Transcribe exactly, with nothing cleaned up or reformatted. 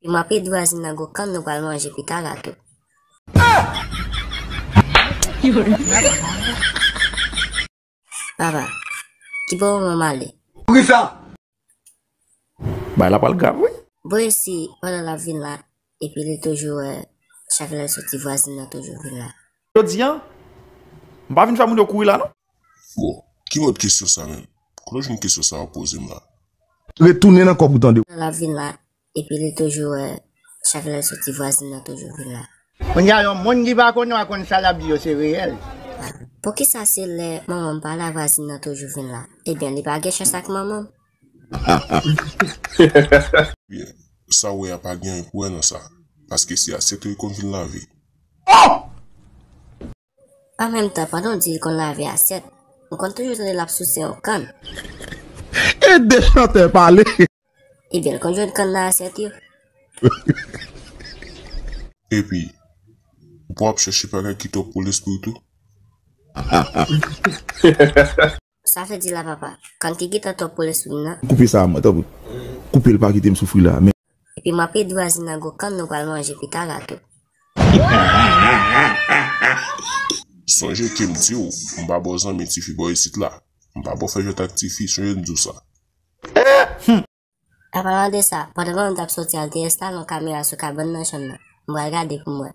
M ap ede vwazin nan gwo kann nou pral manje pita la tou. Papa, ki bò manman m ale? Poukisa? Bagay la pral grav, wi. Bon, e si pandan l ap vin la, epi li toujou wè, chak lè l soti vwazin nan toujou vin la. Jodi a, m pa vin fè moun yo kouri la, non. Bon, ki mòd kesyon sa menm? Kote w jwenn kesyon sa w ap poze m la? Retounen nan kòb ou tande. Pandan l ap vin la, epi li toujou wè, chak lè l soti vwazin nan toujou vin la. Kounye a, yon moun ki pa konnen w a konn sa l ap di yo se reyèl. Poukisa se lè manman m pa la vwazin nan toujou vin la? Ebyen, li pa gen chans ak manman m. Byen, sa w wè a pa gen anyen pou wè nan sa. Paske se asyèt yo konn vin lave. An menm tan, pandan w di l konn lave asyèt, m konn toujou tande l ap souse yon kann. Ede chantè pale. Ebyen, l konn jwenn kann nan asyèt yo. Epi, ou pa ap chèche bagay ki twòp pou lespri w tou? Sa vle di la, papa, kann ki gentan twòp pou lespri m nan. Koupe sa a mwen, tanpri. Koupe l, pa kite m soufri la. Men Epi m ap ede vwazin nan gwo kann nou pral manje pita la tou. Sonje ke m di w, m pa ba w zanmi tifi bò isit la. M pa ba w fè jwèt ak tifi, sonje m di w sa. An palan de sa, pandan manman m t ap soti al te enstale yon kamera sou kabann nan chanm nan, m pral gade pou m wè.